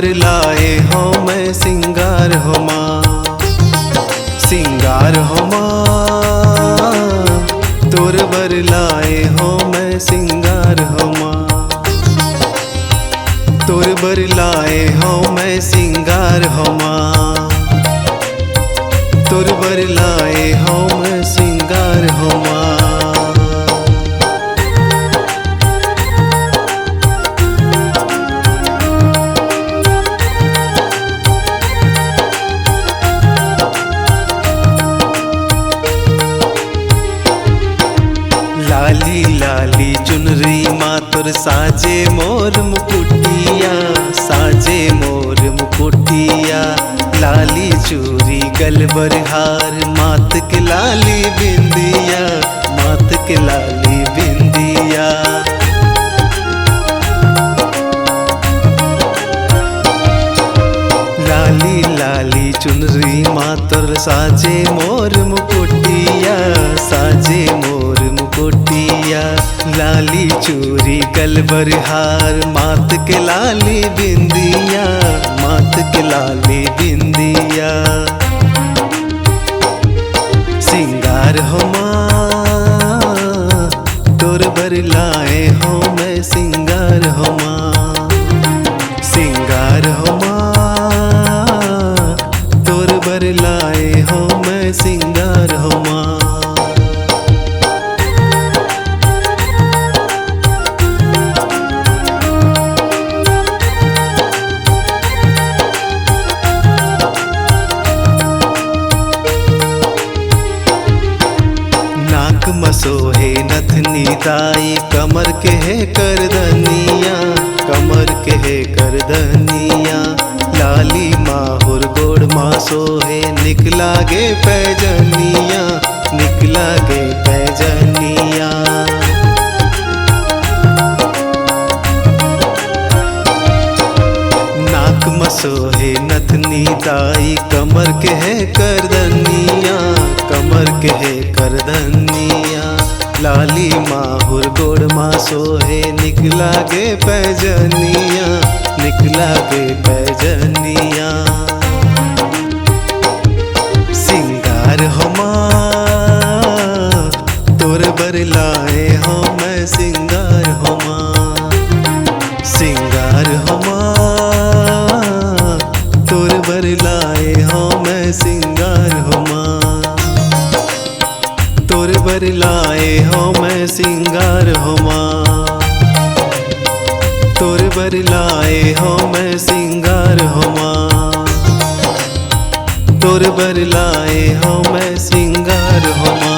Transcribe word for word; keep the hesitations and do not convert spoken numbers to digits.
लाए हौं मैं सिंगार हो माँ, सिंगार हो माँ, तोर बर लाए हौं मैं सिंगार हो माँ, तोर बर लाए हौं मैं सिंगार हो माँ, तोर बर लाए हौं मैं सिंगार हो माँ। लाली लाली चुनरी मा तोर साजे मोर मुकुटिया, साजे मोर मुकुटिया। लाली चूरी गल बर हार, माथ के लाली बिंदिया, माथ के लाली बिंदिया। लाली लाली चुनरी मा तोर साजे मोर मुकुटिया, साजे मोर मुकुटिया। लाली चूरी गल बर हार, माथ के लाली बिंदिया, माथ के लाली बिंदिया। सिंगार हो माँ, तोर बर लाए हौं मैं सिंगार हो माँ, सिंगार हो माँ, तोर बर लाए हौं मैं सिंगार हो माँ। नाक म सोहे नथनी दाई, कमर के हे करदनिया, कमर के हे करदनिया। लाली माहुर गोड़ मा सोहे, निक लागे पैजनिया, निक लागे पैजनिया। नाक म सोहे नथनी दाई, कमर के हे करदनिया, कमर के हे करदनिया। लाली माहुर गोड़ मा सोहे, निक लागे पैजनिया, निक लागे पैजनिया। सिंगार हो माँ, तोर बर लाए हौं मैं सिंगार हो माँ, सिंगार हो माँ, तोर बर लाए हौं मैं सिंगार हो माँ, तोर बर लाए हौं मैं सिंगार हो माँ, तोर बर लाए हौं मैं सिंगार हो माँ, तोर बर लाए हौं मैं सिंगार हो माँ।